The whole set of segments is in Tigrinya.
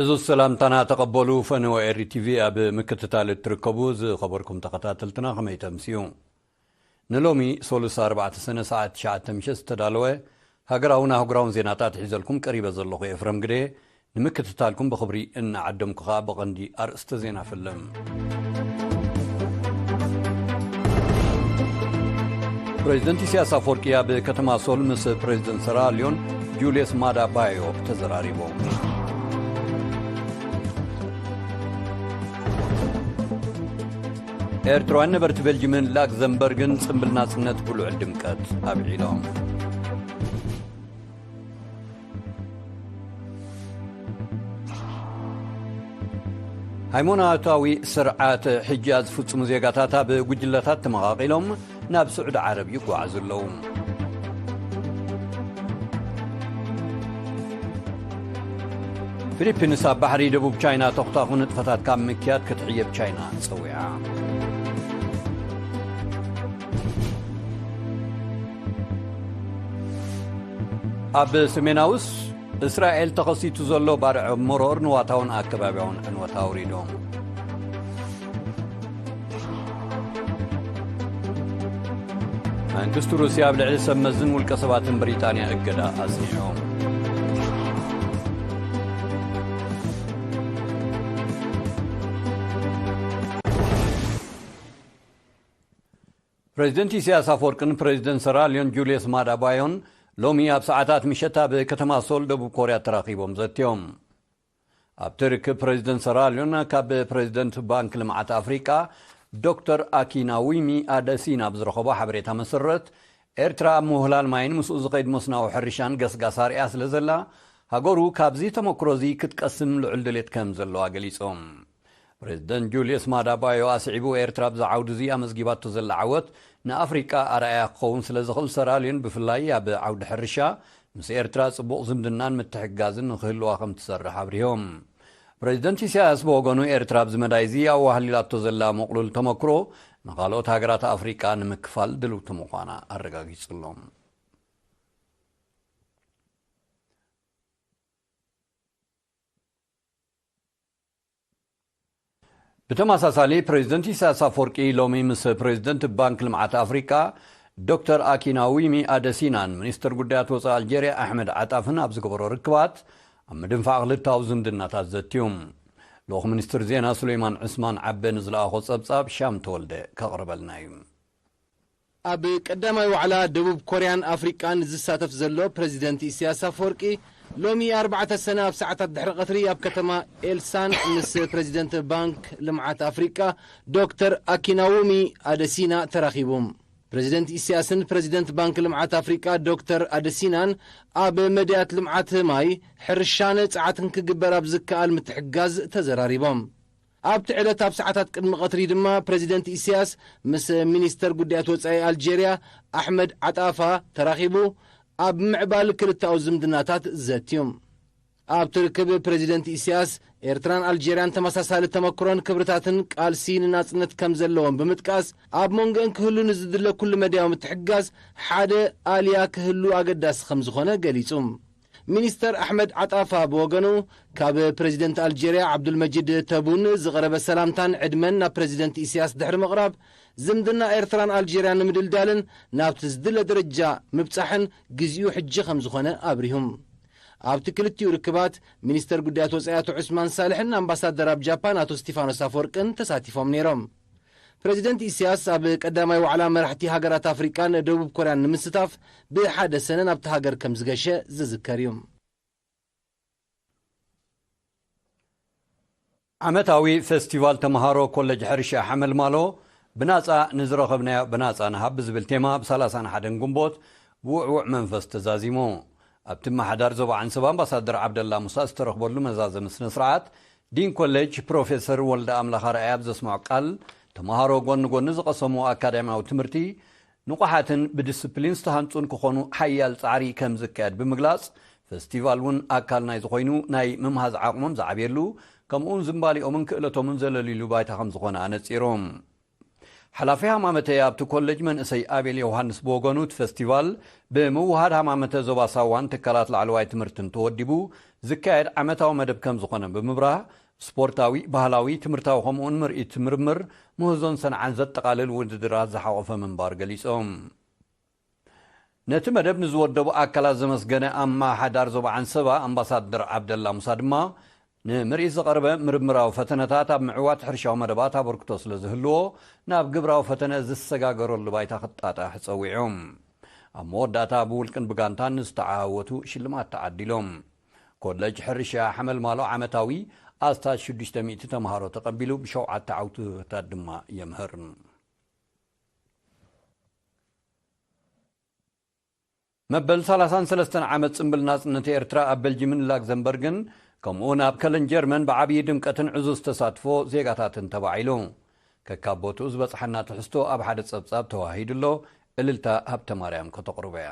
እዚ ሰላምታና ተቐበሉ። ፈነወ ኤሪ ቲቪ ኣብ ምክትታል እትርከቡ ዝኸበርኩም ተኸታተልትና ከመይ ተምስዩ? ንሎሚ ሶሉስ ኣርባዕተ ሰነ ሰዓት ትሽዓተ ምሸት ዝተዳለወ ሃገራውን ኣህጉራውን ዜናታት ሒዘልኩም ቀሪበ ዘለኹ ኤፍረም ግደ። ንምክትታልኩም ብኽብሪ እናዓደምኩ ኸኣ ብቐንዲ ኣርእስተ ዜና ፍልም። ፕሬዚደንት ኢሳያስ ኣፈወርቂ ኣብ ከተማ ሶል ምስ ፕሬዚደንት ሰራ ሊዮን ጁልየስ ማዳ ባዮ ተዘራሪቦም። ኤርትራውያን ነበርቲ ቤልጅምን ላክዘምበርግን ጽምብል ናጽነት ብልዑል ድምቀት ኣብዒሎም። ሃይማኖታዊ ስርዓት ሕጃ ዝፍጽሙ ዜጋታት ኣብ ጉጅለታት ተመቓቒሎም ናብ ስዑዲ ዓረብ ይጓዓዙ ኣለዉ። ፊሊፒንስ ኣብ ባሕሪ ደቡብ ቻይና ተኹታኹ ንጥፈታት ካብ ምክያድ ክትሕየብ ቻይና ጸዊዓ። ኣብ ሰሜናዊ እስራኤል ተኸሲቱ ዘሎ ባርዕ መሮር ንዋታውን ኣከባቢያውን ዕንወት ኣውሪዱ። መንግስቲ ሩስያ ኣብ ልዕሊ ሰብ መዝን ውልቀ ሰባትን ብሪጣንያ እገዳ ኣጽኒዑ። ፕሬዚደንት ኢሳያስ ኣፈወርቅን ፕሬዚደንት ሰራ ሊዮን ጁልየስ ማዳ ባዮን ሎሚ ኣብ ሰዓታት ምሸት ኣብ ከተማ ሶል ደቡብ ኮርያ ተራኺቦም ዘትዮም። ኣብቲ ርክብ ፕሬዚደንት ሰራ ሊዮን ካብ ፕሬዚደንት ባንክ ልምዓት ኣፍሪቃ ዶክተር ኣኪናዊሚ ኣደሲና ብዝረኸቦ ሓበሬታ መሰረት፣ ኤርትራ ኣብ ምውህላል ማይን ምስኡ ዝኸይድ መስናዊ ሕርሻን ገስጋስ ኣርእያ ስለ ዘላ፣ ሃገሩ ካብዚ ተመክሮዚ ክትቀስም ልዑል ድሌት ከም ዘለዋ ገሊጾም። ፕሬዚደንት ጁልየስ ማዳ ባዮ ኣስዒቡ፣ ኤርትራ ኣብዚ ዓውዲ እዚ ኣመዝጊባቶ ዘላ ዓወት ንኣፍሪቃ ኣርኣያ ክኸውን ስለ ዝኽእል፣ ሰራ ሊዮን ብፍላይ ኣብ ዓውዲ ሕርሻ ምስ ኤርትራ ጽቡቕ ዝምድናን ምትሕግጋዝን ንኽህልዋ ከም ትሰርሕ ኣብሪሆም። ፕሬዚደንት ኢሳያስ ብወገኑ፣ ኤርትራ ኣብዚ መዳይ እዚ ኣዋህሊላቶ ዘላ ምቕሉል ተመክሮ ንኻልኦት ሃገራት ኣፍሪቃ ንምክፋል ድልውቲ ምዃና ኣረጋጊጹ ኣሎ። ብተመሳሳሊ፣ ፕሬዚደንት ኢሳያስ ኣፈወርቂ ሎሚ ምስ ፕሬዚደንት ባንክ ልምዓት ኣፍሪቃ ዶክተር ኣኪናዊሚ ኣደሲናን ሚኒስትር ጉዳያት ወጻኢ ኣልጀርያ ኣሕመድ ዓጣፍን ኣብ ዝገበሮ ርክባት፣ ኣብ ምድንፋዕ ክልተኣዊ ዝምድናታት ዘትዩ። ልኡኽ ሚኒስትር ዜና ሱሌይማን ዑስማን ዓበ ንዝለኣኾ ጸብጻብ ሻም ተወልደ ከቕርበልና እዩ። ኣብ ቀዳማይ ዋዕላ ደቡብ ኮርያን ኣፍሪቃን ዝሳተፍ ዘሎ ፕሬዚደንት ኢሳያስ ኣፈወርቂ፣ ሎሚ ኣርባዕተ ሰነ ኣብ ሰዓታት ድሕሪ ቀትሪ ኣብ ከተማ ኤልሳን ምስ ፕሬዚደንት ባንክ ልምዓት ኣፍሪቃ ዶክተር ኣኪናውሚ ኣደሲና ተራኺቡ። ፕሬዚደንት ኢሳያስን ፕሬዚደንት ባንክ ልምዓት ኣፍሪቃ ዶክተር ኣደሲናን ኣብ መድያት ልምዓት ማይ፣ ሕርሻን ጸዓትን ክግበር ኣብ ዝከኣል ምትሕግጋዝ ተዘራሪቦም። ኣብቲ ዕለት ኣብ ሰዓታት ቅድሚ ቀትሪ ድማ ፕሬዚደንት ኢሳያስ ምስ ሚኒስተር ጉዳያት ወጻኢ ኣልጀርያ ኣሕመድ ዓጣፋ ተራኺቡ ኣብ ምዕባል ክልተኣዊ ዝምድናታት ዘትዮም። ኣብቲ ርክብ ፕሬዚደንት ኢሳያስ፣ ኤርትራን ኣልጀርያን ተመሳሳሊ ተመክሮን ክብርታትን ቃልሲ ንናጽነት ከም ዘለዎም ብምጥቃስ፣ ኣብ መንጎአን ክህሉ ንዝድለ ኩሉ መዳያዊ ምትሕግጋዝ ሓደ ኣልያ ክህሉ ኣገዳሲ ከም ዝኾነ ገሊጹ። ሚኒስተር ኣሕመድ ዓጣፋ ብወገኑ፣ ካብ ፕሬዚደንት ኣልጀርያ ዓብዱልመጂድ ተቡን ዝቐረበ ሰላምታን ዕድመን ናብ ፕሬዚደንት ኢሳያስ ድሕሪ ምቕራብ፣ ዝምድና ኤርትራን ኣልጀርያን ንምድልዳልን ናብቲ ዝድለ ደረጃ ምብጻሕን ግዜኡ ሕጂ ከም ዝኾነ ኣብሪሁ። ኣብቲ ክልቲኡ ርክባት፣ ሚኒስተር ጉዳያት ወጻኢ ኣቶ ዑስማን ሳልሕን ኣምባሳደር ኣብ ጃፓን ኣቶ ስቲፋኖስ ኣፈወርቅን ተሳቲፎም ነይሮም። ፕሬዚደንት ኢሳያስ ኣብ ቀዳማይ ዋዕላ መራሕቲ ሃገራት ኣፍሪቃን ደቡብ ኮርያን ንምስታፍ ብሓደ ሰነ ናብቲ ሃገር ከም ዝገሸ ዝዝከር እዩ። ዓመታዊ ፌስቲቫል ተምሃሮ ኮሌጅ ሕርሻ ሓመልማሎ ብናጻ ንዝረኸብናዮ ብናጻ ንሃብ ብዝብል ቴማ ብ ሰላሳን ሓደን ግንቦት ብውዕዉዕ መንፈስ ተዛዚሙ። ኣብቲ ምምሕዳር ዞባ ዓንሰባ ኣምባሳደር ዓብደላ ሙሳ ዝተረኽበሉ መዛዘሚ ስነ ስርዓት፣ ዲን ኮሌጅ ፕሮፌሰር ወልደ ኣምላኽ ኣርኣያ ኣብ ዘስምዖ ቃል፣ ተምሃሮ ጎኒ ጎኒ ዝቐሰምዎ ኣካዳሚያዊ ትምህርቲ ንቑሓትን ብዲስፕሊን ዝተሃንጹን ክኾኑ ሓያል ጻዕሪ ከም ዝካየድ ብምግላጽ፣ ፈስቲቫል እውን ኣካል ናይዚ ኮይኑ ናይ ምምሃዝ ዓቕሞም ዝዓብየሉ፣ ከምኡውን ዝንባሊኦምን ክእለቶምን ዘለልዩሉ ባይታ ከም ዝኾነ ኣነጺሩ። ሓላፊ ሃማመተ ኣብቲ ኮሌጅ መንእሰይ ኣቤል ዮሃንስ ብወገኑ፣ እቲ ፈስቲቫል ብምውሃድ ሃማመተ ዞባ ሳዋን ትካላት ላዕለዋይ ትምህርትን ተወዲቡ ዝካየድ ዓመታዊ መደብ ከም ዝኾነ ብምብራህ፣ ስፖርታዊ፣ ባህላዊ፣ ትምህርታዊ ከምኡውን ምርኢት፣ ምርምር፣ ምህዞን ሰንዓን ዘጠቓልል ውድድራት ዝሓቖፈ ምንባር ገሊጾም። ነቲ መደብ ንዝወደቡ ኣካላት ዘመስገነ ኣመሓዳር ዞባ ዓንሰባ ኣምባሳደር ዓብደላ ሙሳ ድማ፣ ንምርኢት ዝቐረበ ምርምራዊ ፈተነታት ኣብ ምዕዋት ሕርሻዊ መደባት ኣበርክቶ ስለ ዝህልዎ፣ ናብ ግብራዊ ፈተነ ዝሰጋገረሉ ባይታ ክጣጣሕ ጸዊዑ። ኣብ መወዳእታ ብውልቅን ብጋንታን ንዝተዓወቱ ሽልማት ተዓዲሎም። ኮሌጅ ሕርሻ ሓመልማሎ ዓመታዊ ኣስታት ሽዱሽተ ሚእቲ ተምሃሮ ተቐቢሉ፣ ብሸውዓተ ዓውትታት ድማ የምህር። መበል ሰላሳን ሰለስተን ዓመት ጽምብል ናጽነት ኤርትራ ኣብ ቤልጅምን ላክዘምበርግን፣ ከምኡውን ኣብ ከለን ጀርመን ብዓብዪ ድምቀትን ዕዙዝ ተሳትፎ ዜጋታትን ተባዒሉ። ከካብ ቦትኡ ዝበጽሓና ትሕዝቶ ኣብ ሓደ ጸብጻብ ተዋሂዱ ኣሎ። እልልታ ሃብተማርያም ከተቕርቦ እያ።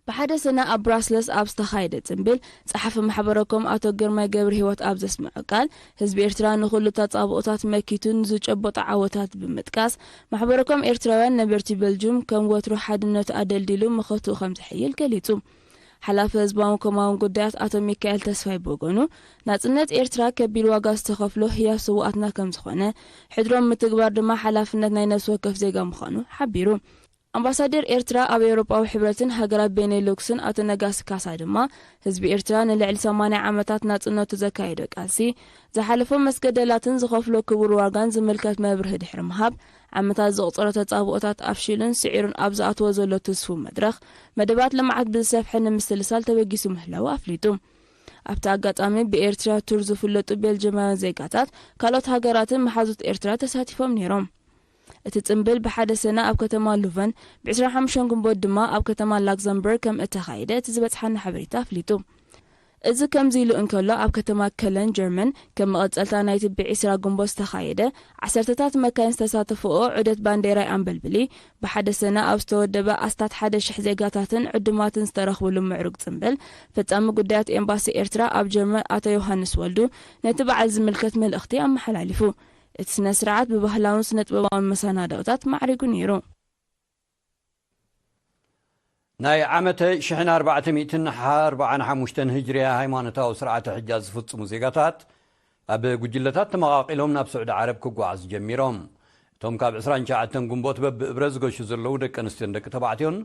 ብሓደ ሰነ ኣብ ብራስለስ ኣብ ዝተኻየደ ጽምብል፣ ጸሓፊ ማሕበረኮም ኣቶ ግርማይ ገብረሂወት ኣብ ዘስምዖ ቃል፣ ህዝቢ ኤርትራ ንኹሉ ተጻብኦታት መኪቱ ንዝጨበጦ ዓወታት ብምጥቃስ፣ ማሕበረኮም ኤርትራውያን ነበርቲ ቤልጁም ከም ወትሩ ሓድነቱ ኣደልዲሉ መኸትኡ ከም ዘሕይል ገሊጹ። ሓላፊ ህዝባዊ ኮማውን ጉዳያት ኣቶ ሚካኤል ተስፋይ ብወገኑ፣ ናጽነት ኤርትራ ከቢድ ዋጋ ዝተኸፍሎ ህያብ ስውኣትና ከም ዝኾነ፣ ሕድሮም ምትግባር ድማ ሓላፍነት ናይ ነፍሲ ወከፍ ዜጋ ምዃኑ ሓቢሩ። ኣምባሳደር ኤርትራ ኣብ ኤውሮጳዊ ሕብረትን ሃገራት ቤኔሉክስን ኣቶ ነጋሲ ካሳ ድማ፣ ህዝቢ ኤርትራ ንልዕሊ ሰማንያ ዓመታት ናጽነቱ ዘካየዶ ቃልሲ፣ ዝሓለፎ መስገደላትን ዝኸፍሎ ክቡር ዋጋን ዝምልከት መብርሂ ድሕሪ ምሃብ፣ ዓመታት ዘቑጸሮ ተጻብኦታት ኣፍሺሉን ስዒሩን ኣብ ዝኣተዎ ዘሎ ትስፉው መድረኽ፣ መደባት ልምዓት ብዝሰፍሐ ንምስልሳል ተበጊሱ ምህላዉ ኣፍሊጡ። ኣብቲ ኣጋጣሚ ብኤርትራ ቱር ዝፍለጡ ቤልጅማውያን ዜጋታት ካልኦት ሃገራትን መሓዙት ኤርትራ ተሳቲፎም ነይሮም። እቲ ጽምብል ብሓደ ሰነ ኣብ ከተማ ሉቨን፣ ብ ዕስራን ሓሙሽተን ግንቦት ድማ ኣብ ከተማ ላክዘምበርግ ከም እተኻየደ እቲ ዝበጽሓና ሓበሬታ ኣፍሊጡ። እዚ ከምዚ ኢሉ እንከሎ፣ ኣብ ከተማ ከለን ጀርመን፣ ከም መቐጸልታ ናይቲ ብ ዕስራ ግንቦት ዝተኻየደ ዓሰርተታት መካይን ዝተሳተፈኦ ዑደት ባንዴራይ ኣንበልብሊ፣ ብሓደ ሰነ ኣብ ዝተወደበ ኣስታት ሓደ ሽሕ ዜጋታትን ዕዱማትን ዝተረኽብሉ ምዕሩግ ጽምብል፣ ፈጻሚ ጉዳያት ኤምባሲ ኤርትራ ኣብ ጀርመን ኣቶ ዮሃንስ ወልዱ ነቲ በዓል ዝምልከት መልእኽቲ ኣመሓላሊፉ። እቲ ስነ ስርዓት ብባህላውን ስነ ጥበባውን መሰናድኦታት ማዕሪጉ ነይሩ። ናይ ዓመተ ሽሕን ኣርባዕተ ሚእትን ኣርባዓን ሓሙሽተን ህጅርያ ሃይማኖታዊ ስርዓተ ሕጃ ዝፍጽሙ ዜጋታት፣ ኣብ ጉጅለታት ተመቓቒሎም ናብ ስዑዲ ዓረብ ክጓዓዝ ጀሚሮም። እቶም ካብ ዕስራን ትሽዓተን ግንቦት በብእብረ ዝገሹ ዘለዉ ደቂ ኣንስትዮን ደቂ ተባዕትዮን፣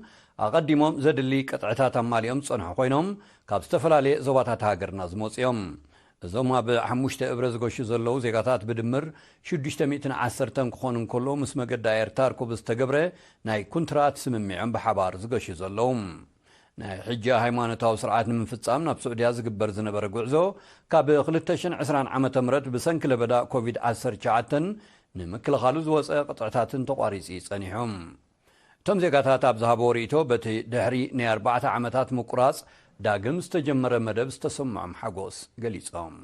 ኣቐዲሞም ዘድሊ ቅጥዕታት ኣማሊኦም ዝጸንሑ ኮይኖም፣ ካብ ዝተፈላለየ ዞባታት ሃገርና ዝመጹ እዮም። እዞም ኣብ ሓሙሽተ እብረ ዝገሹ ዘለዉ ዜጋታት ብድምር ሽዱሽተ ሚእትን ዓሰርተን ክኾኑ እንከለዉ፣ ምስ መገዲ ኣየር ታርኮ ብዝተገብረ ናይ ኩንትራት ስምምዖም ብሓባር ዝገሹ ዘለዉ። ናይ ሕጂ ሃይማኖታዊ ስርዓት ንምፍጻም ናብ ስዑድያ ዝግበር ዝነበረ ጉዕዞ፣ ካብ ክልተ ሽሕን ዕስራን ዓመተ ምህረት ብሰንኪ ለበዳ ኮቪድ ዓሰርተ ትሽዓተ ንምክልኻሉ ዝወጸ ቅጥዕታትን ተቋሪጺ ጸኒሑ። እቶም ዜጋታት ኣብ ዝሃብዎ ርእይቶ፣ በቲ ድሕሪ ናይ ኣርባዕተ ዓመታት ምቁራጽ ዳግም ዝተጀመረ መደብ ዝተሰምዖም ሓጎስ ገሊጾም።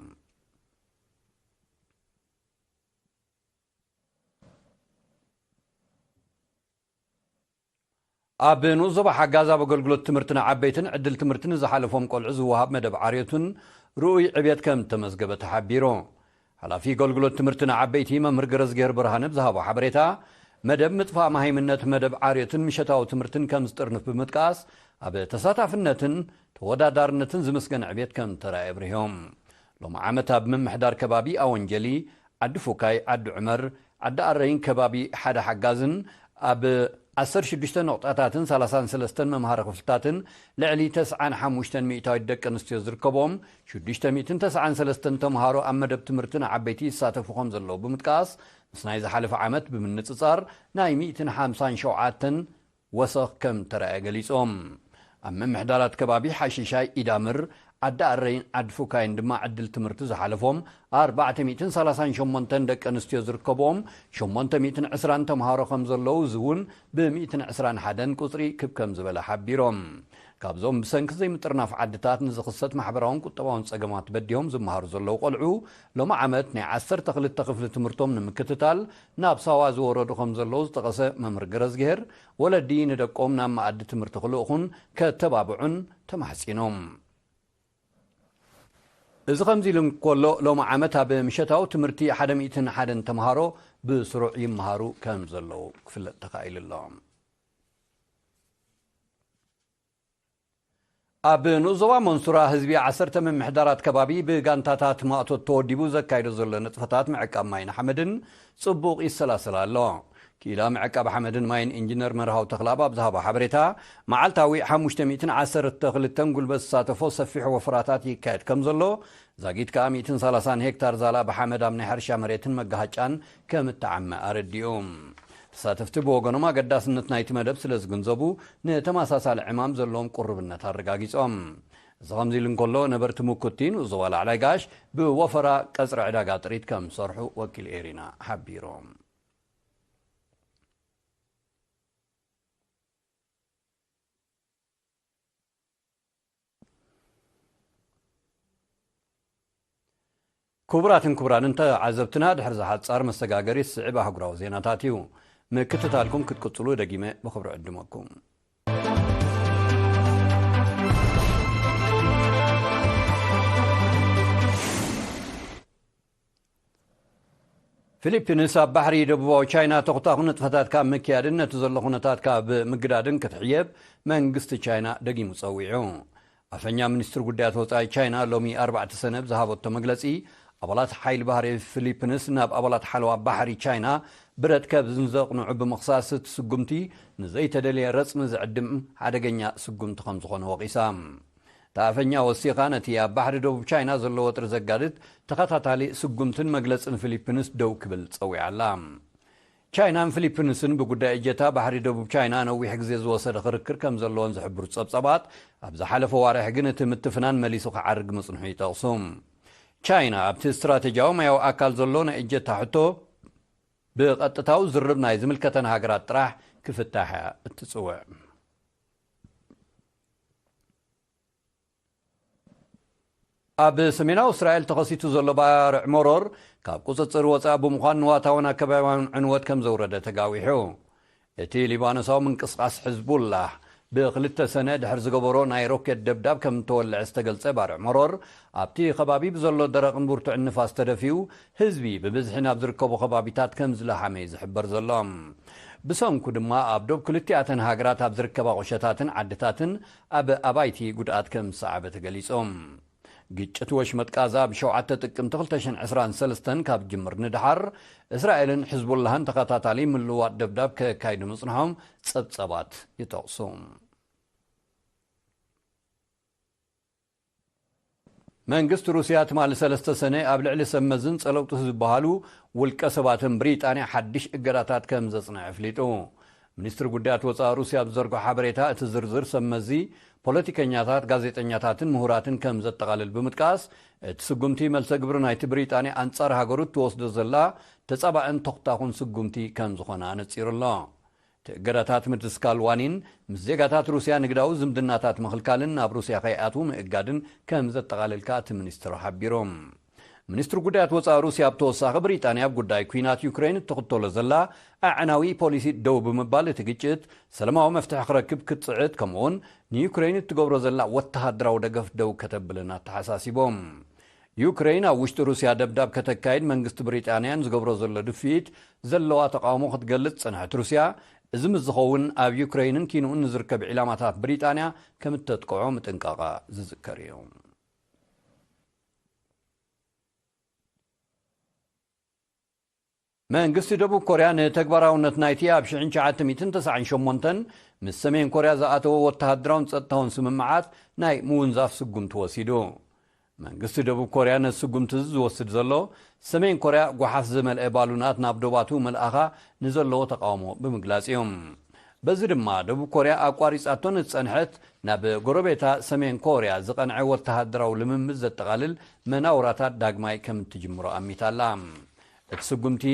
ኣብ ንኡስ ዞባ ሓጋዝ ኣብ ኣገልግሎት ትምህርቲ ንዓበይትን ዕድል ትምህርቲ ንዝሓለፎም ቆልዑ ዝወሃብ መደብ ዓርዮትን ርኡይ ዕብየት ከም እተመዝገበ ተሓቢሩ። ሓላፊ ኣገልግሎት ትምህርቲ ንዓበይቲ መምህር ገረዝግሄር ብርሃነ ብዝሃቦ ሓበሬታ፣ መደብ ምጥፋእ መሃይምነት መደብ ዓርዮትን ምሸታዊ ትምህርትን ከም ዝጥርንፍ ብምጥቃስ፣ ኣብ ተሳታፍነትን ተወዳዳርነትን ዝምስገን ዕብየት ከም ተራእየ ኣብሪሆም። ሎሚ ዓመት ኣብ ምምሕዳር ከባቢ ኣወንጀሊ፣ ዓዲ ፉካይ፣ ዓዲ ዑመር፣ ዓዲ ኣረይን ከባቢ ሓደ ሓጋዝን ኣብ ዓሰርተ ሽዱሽተ ነቑጣታትን ሰላሳን ሰለስተን መምሃሪ ክፍልታትን ልዕሊ ተስዓን ሓሙሽተን ሚእታዊት ደቂ ኣንስትዮ ዝርከቦም ሽዱሽተ ሚእትን ተስዓን ሰለስተን ተምሃሮ ኣብ መደብ ትምህርቲ ንዓበይቲ ይሳተፉ ከም ዘለዉ ብምጥቃስ፣ ምስ ናይ ዝሓለፈ ዓመት ብምንጽጻር ናይ ሚእትን ሓምሳን ሸውዓተን ወሰኽ ከም ተራእየ ገሊጾም። ኣብ ምምሕዳራት ከባቢ ሓሽሻይ፣ ኢዳምር፣ ዓዲ ኣረይን ዓዲ ፉካይን ድማ ዕድል ትምህርቲ ዝሓለፎም ኣርባዕተ ሚእትን ሰላሳን ሸሞንተን ደቂ ኣንስትዮ ዝርከብዎም ሸሞንተ ሚእትን ዕስራን ተምሃሮ ከም ዘለዉ፣ እዚ እውን ብሚእትን ዕስራን ሓደን ቁጽሪ ክብ ከም ዝበለ ሓቢሮም። ካብዞም ብሰንኪ ዘይምጥርናፍ ዓድታት ንዝኽሰት ማሕበራውን ቁጠባውን ጸገማት በዲሆም ዝመሃሩ ዘለዉ ቆልዑ፣ ሎሚ ዓመት ናይ ዓሰርተ ክልተ ክፍሊ ትምህርቶም ንምክትታል ናብ ሳዋ ዝወረዱ ከም ዘለዉ ዝጠቐሰ መምህር ገረዝግሄር፣ ወለዲ ንደቆም ናብ መኣዲ ትምህርቲ ክልእኹን ከተባብዑን ተማሕጺኖም። እዚ ከምዚ ኢሉ እንከሎ፣ ሎሚ ዓመት ኣብ ምሸታዊ ትምህርቲ ሓደ ሚእትን ሓደን ተምሃሮ ብስሩዕ ይመሃሩ ከም ዘለዉ ክፍለጥ ተኻኢሉ ኣሎ። ኣብ ንኡስ ዞባ መንሱራ ህዝቢ ዓሰርተ ምምሕዳራት ከባቢ ብጋንታታት ማእቶት ተወዲቡ ዘካይዶ ዘሎ ንጥፈታት ምዕቃብ ማይን ሓመድን ጽቡቕ ይሰላሰል ኣሎ። ክኢላ ምዕቃብ ሓመድን ማይን ኢንጂነር መርሃው ተኽለኣብ ኣብ ዝሃቦ ሓበሬታ፣ መዓልታዊ ሓሙሽተ ሚእትን ዓሰርተ ክልተን ጉልበት ዝሳተፎ ሰፊሕ ወፈራታት ይካየድ ከም ዘሎ፣ ዛጊት ከኣ ሚእትን ሰላሳን ሄክታር ዛላ ብሓመድ ኣብ ናይ ሕርሻ መሬትን መጋሃጫን ከም እተዓመ ኣረዲኡ። ተሳተፍቲ ብወገኖም ኣገዳስነት ናይቲ መደብ ስለ ዝግንዘቡ፣ ንተመሳሳሊ ዕማም ዘለዎም ቁርብነት ኣረጋጊጾም። እዚ ከምዚ ኢሉ እንከሎ፣ ነበርቲ ሙኩቲ ንኡስ ዞባ ላዕላይ ጋሽ ብወፈራ ቀጽሪ ዕዳጋ ጥሪት ከም ዝሰርሑ ወኪል ኤሪና ሓቢሮም። ክቡራትን ክቡራንን ተዓዘብትና፣ ድሕሪ ዝሓጻር መሰጋገሪ ዝስዕብ ኣህጉራዊ ዜናታት እዩ። ምክትታልኩም ክትቅጽሉ ደጊመ ብኽብሪ ዕድመኩም። ፊሊፒንስ ኣብ ባሕሪ ደቡባዊ ቻይና ተኹታኹ ንጥፈታት ካብ ምክያድን ነቲ ዘሎ ኩነታት ካብ ምግዳድን ክትሕየብ መንግስቲ ቻይና ደጊሙ ጸዊዑ። ኣፈኛ ሚኒስትሪ ጉዳያት ወጻኢ ቻይና ሎሚ ኣርባዕተ ሰነ ብዝሃበቶ መግለጺ፣ ኣባላት ሓይሊ ባህሪ ፊሊፒንስ ናብ ኣባላት ሓለዋ ባሕሪ ቻይና ብረት ከም ዘቕንዑ ብምኽሳስ፣ እቲ ስጉምቲ ንዘይተደልየ ረጽሚ ዝዕድም ሓደገኛ ስጉምቲ ከም ዝኾነ ወቒሳ። እታ ኣፈኛ ወሲኻ፣ ነቲ ኣብ ባሕሪ ደቡብ ቻይና ዘሎ ወጥሪ ዘጋድድ ተኸታታሊ ስጉምትን መግለጽን ፊሊፒንስ ደው ክብል ጸዊዓ ኣላ። ቻይናን ፊሊፒንስን ብጉዳይ እጀታ ባሕሪ ደቡብ ቻይና ነዊሕ ግዜ ዝወሰደ ክርክር ከም ዘለዎን ዝሕብሩ ጸብጻባት፣ ኣብ ዝሓለፈ ዋርሕ ግን እቲ ምትፍናን መሊሱ ክዓርግ ምጽንሑ ይጠቕሱ። ቻይና ኣብቲ ስትራቴጂያዊ ማያዊ ኣካል ዘሎ ናይ እጀታ ሕቶ ብቐጥታዊ ዝርርብ ናይ ዝምልከተን ሃገራት ጥራሕ ክፍታሕ እያ እትጽውዕ። ኣብ ሰሜናዊ እስራኤል ተኸሲቱ ዘሎ ባርዕ መሮር ካብ ቁጽጽር ወጻኢ ብምዃን ንዋታውን ኣከባቢያውን ዕንወት ከም ዘውረደ ተጋዊሑ። እቲ ሊባኖሳዊ ምንቅስቓስ ሕዝቡላህ ብክልተ ሰነ ድሕሪ ዝገበሮ ናይ ሮኬት ደብዳብ ከም እተወልዐ ዝተገልጸ ባርዕ መሮር፣ ኣብቲ ከባቢ ብዘሎ ደረቕን ብርቱዕን ንፋስ ተደፊኡ፣ ህዝቢ ብብዝሒ ናብ ዝርከቦ ከባቢታት ከም ዝለሓመ እዩ ዝሕበር ዘሎ። ብሰንኩ ድማ ኣብ ዶብ ክልቲኣተን ሃገራት ኣብ ዝርከባ ቁሸታትን ዓድታትን ኣብ ኣባይቲ ጉድኣት ከም ዝሰዓበ ተገሊጹ። ግጭት ወሽመጥ ቃዛ ኣብ ሸውዓተ ጥቅምቲ ክልተ ሽሕን ዕስራን ሰለስተን ካብ ጅምር ንደሓር፣ እስራኤልን ሕዝቡላህን ተኸታታሊ ምልውዋጥ ደብዳብ ከካይዱ ምጽንሖም ጸብጸባት ይጠቕሱ። መንግስቲ ሩስያ ትማሊ ሰለስተ ሰነ ኣብ ልዕሊ ሰብ መዝን ጸለውቲ ዝበሃሉ ውልቀ ሰባትን ብሪጣንያ ሓድሽ እገዳታት ከም ዘጽንዐ ኣፍሊጡ። ሚኒስትሪ ጉዳያት ወጻኢ ሩስያ ኣብ ዝዘርግሖ ሓበሬታ፣ እቲ ዝርዝር ሰብ መዚ ፖለቲከኛታት፣ ጋዜጠኛታትን ምሁራትን ከም ዘጠቓልል ብምጥቃስ፣ እቲ ስጉምቲ መልሰ ግብሪ ናይቲ ብሪጣንያ ኣንጻር ሃገሩ እትወስዶ ዘላ ተጻባእን ተኹታኹን ስጉምቲ ከም ዝኾነ ኣነጺሩ ኣሎ። እቲ እገዳታት ምድስካል ዋኒን ምስ ዜጋታት ሩስያ ንግዳዊ ዝምድናታት ምኽልካልን ናብ ሩስያ ከይኣትዉ ምእጋድን ከም ዘጠቓልል ከኣ እቲ ሚኒስትር ሓቢሩ። ሚኒስትሪ ጉዳያት ወጻኢ ሩስያ ብተወሳኺ፣ ብሪጣንያ ኣብ ጉዳይ ኲናት ዩክሬን እትኽተሎ ዘላ ኣዕናዊ ፖሊሲ ደው ብምባል፣ እቲ ግጭት ሰላማዊ መፍትሒ ክረክብ ክትጽዕት፣ ከምኡውን ንዩክሬን እትገብሮ ዘላ ወተሃደራዊ ደገፍ ደው ከተብልን ኣተሓሳሲቦም። ዩክሬን ኣብ ውሽጢ ሩስያ ደብዳብ ከተካይድ መንግስቲ ብሪጣንያ ንዝገብሮ ዘሎ ድፍኢት ዘለዋ ተቃውሞ ክትገልጽ ዝጸንሐት ሩስያ፣ እዚ ምስ ዝኸውን ኣብ ዩክሬንን ኪንኡን ንዝርከብ ዒላማታት ብሪጣንያ ከም እተጥቅዖ ምጥንቃቓ ዝዝከር እዩ። መንግስቲ ደቡብ ኮርያ ንተግባራውነት ናይቲ ኣብ ሽሕን ትሽዓተ ሚእትን ተስዓን ሸሞንተን ምስ ሰሜን ኮርያ ዝኣተወ ወተሃደራውን ጸጥታውን ስምምዓት ናይ ምውንዛፍ ስጉምቲ ወሲዱ። መንግስቲ ደቡብ ኮርያ ነዚ ስጉምቲ እዚ ዝወስድ ዘሎ፣ ሰሜን ኮርያ ጓሓፍ ዝመልአ ባሉናት ናብ ዶባቱ ምልኣኻ ንዘለዎ ተቃውሞ ብምግላጽ እዩ። በዚ ድማ፣ ደቡብ ኮርያ ኣቋሪጻቶ ንዝጸንሐት ናብ ጎረቤታ ሰሜን ኮርያ ዝቐንዐ ወተሃደራዊ ልምምድ ዘጠቓልል መናውራታት ዳግማይ ከም እትጅምሮ ኣሚታ ኣላ። እቲ ስጉምቲ፣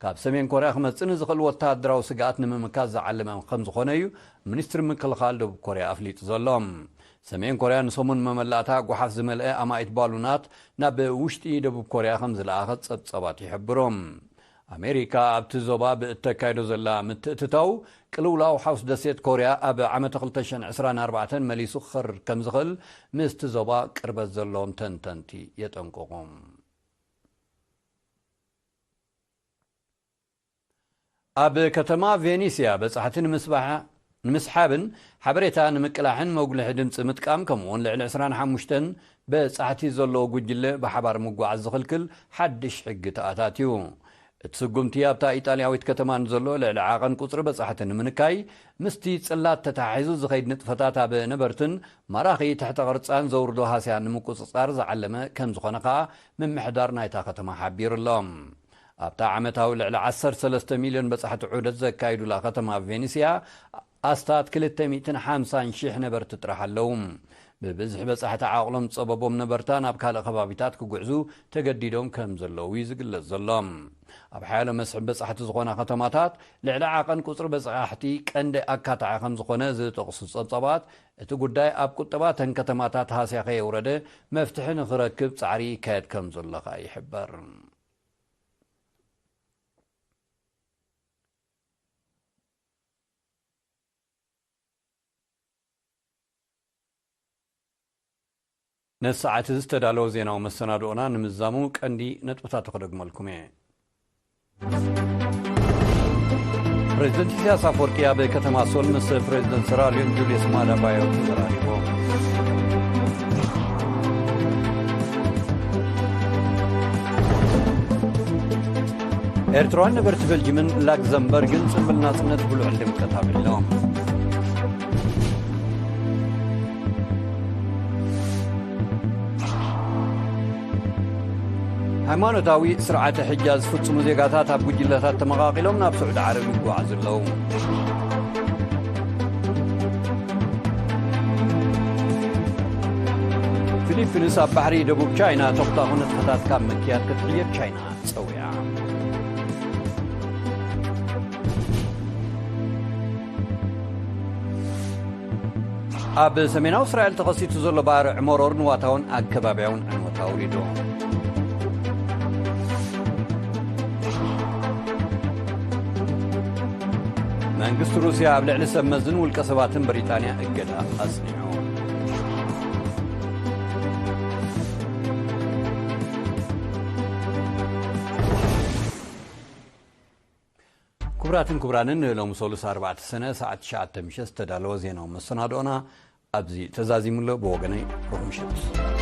ካብ ሰሜን ኮርያ ክመጽእ ንዝኽእል ወተሃደራዊ ስግኣት ንምምካት ዝዓለመ ከም ዝኾነ እዩ ሚኒስትሪ ምክልኻል ደቡብ ኮርያ ኣፍሊጡ ዘሎ። ሰሜን ኮርያ ንሰሙን መመላእታ ጓሓፍ ዝመልአ ኣማኢት ባሉናት ናብ ውሽጢ ደቡብ ኮርያ ከም ዝለኣኸት ጸብጸባት ይሕብሩ። ኣሜሪካ ኣብቲ ዞባ ብእተካይዶ ዘላ ምትእትታው፣ ቅልውላው ሓውስ ደሴት ኮርያ ኣብ ዓመተ ክልተ ሽሕን ዕስራን ኣርባዕተን መሊሱ ክኸርር ከም ዝኽእል ምስቲ ዞባ ቅርበት ዘለዎም ተንተንቲ የጠንቅቑ። ኣብ ከተማ ቬኒስያ በጻሕቲ ንምስባሕ-፣ ንምስሓብን ሓበሬታ ንምቅላሕን መጉልሒ ድምፂ ምጥቃም፣ ከምኡውን ልዕሊ ዕስራን ሓሙሽተን በጻሕቲ ዘለዎ ጉጅለ ብሓባር ምጉዓዝ ዝኽልክል ሓድሽ ሕጊ ተኣታትዩ። እቲ ስጉምቲ ኣብታ ኢጣልያዊት ከተማ ንዘሎ ልዕሊ ዓቐን ቁጽሪ በጻሕቲ ንምንካይ፣ ምስቲ ጽላት ተተሓሒዙ ዝኸይድ ንጥፈታት ኣብ ነበርትን ማራኺ ትሕተ ቅርጻን ዘውርዶ ሃስያ ንምቁጽጻር ዝዓለመ ከም ዝኾነ ከኣ ምምሕዳር ናይታ ከተማ ሓቢሩ ኣሎ። ኣብታ ዓመታዊ ልዕሊ ዓሰርተ ሰለስተ ሚልዮን በጻሕቲ ዑደት ዘካይዱላ ከተማ ቬኒስያ፣ ኣስታት ክልተ ሚእትን ሓምሳን ሽሕ ነበርቲ ጥራሕ ኣለዉ። ብብዝሒ በጻሕቲ ዓቕሎም ጸበቦም ነበርታ ናብ ካልእ ከባቢታት ክጉዕዙ ተገዲዶም ከም ዘለዉ እዩ ዝግለጽ ዘሎ። ኣብ ሓያሎ መስሕብ በጻሕቲ ዝኾና ከተማታት፣ ልዕሊ ዓቐን ቁጽሪ በጻሕቲ ቀንዲ ኣካታዒ ከም ዝኾነ ዝጠቕሱ ጸብጻባት፣ እቲ ጉዳይ ኣብ ቁጠባ እተን ከተማታት ሃስያ ከየውረደ መፍትሒ ንኽረክብ ጻዕሪ ይካየድ ከም ዘሎ ከኣ ይሕበር። ነዚ ሰዓት እዚ ዝተዳለወ ዜናዊ መሰናድኦና ንምዝዛሙ ቀንዲ ነጥብታቱ ክደግመልኩም እየ። ፕሬዚደንት ኢሳያስ ኣፈወርቂ ኣብ ከተማ ሶል ምስ ፕሬዚደንት ሰራልዮን ጁልየስ ማዳ ባዮ ተዘራሪቦም። ኤርትራውያን ነበርቲ ቤልጅምን ላክዘምበርግን ጽምብል ናጽነት ብልዑል ድምቀት ኣብሎም። ሃይማኖታዊ ስርዓተ ሕጃ ዝፍጽሙ ዜጋታት ኣብ ጉጅለታት ተመቓቒሎም ናብ ስዑዲ ዓረብ ይጓዓዙ ኣለዉ። ፊሊፒንስ ኣብ ባሕሪ ደቡብ ቻይና ተኹታኹ ንጥፈታት ካብ ምክያድ ክትሕየብ ቻይና ጸዊዓ። ኣብ ሰሜናዊ እስራኤል ተኸሲቱ ዘሎ ባርዕ መሮር ንዋታውን ኣከባብያውን ዕንወት ኣውሪዱ። መንግስቲ ሩስያ ኣብ ልዕሊ ሰብ መዝን ውልቀ ሰባትን ብሪጣንያ እገዳ ኣጽኒዑ። ክቡራትን ክቡራንን፣ ንሎሚ ሰሉስ ኣርባዕተ ሰነ ሰዓት ትሽዓተ ምሸት ዝተዳለወ ዜናዊ መሰናድኦና ኣብዚ ተዛዚሙ ኣሎ። ብወገነይ ርሑም ምሸት።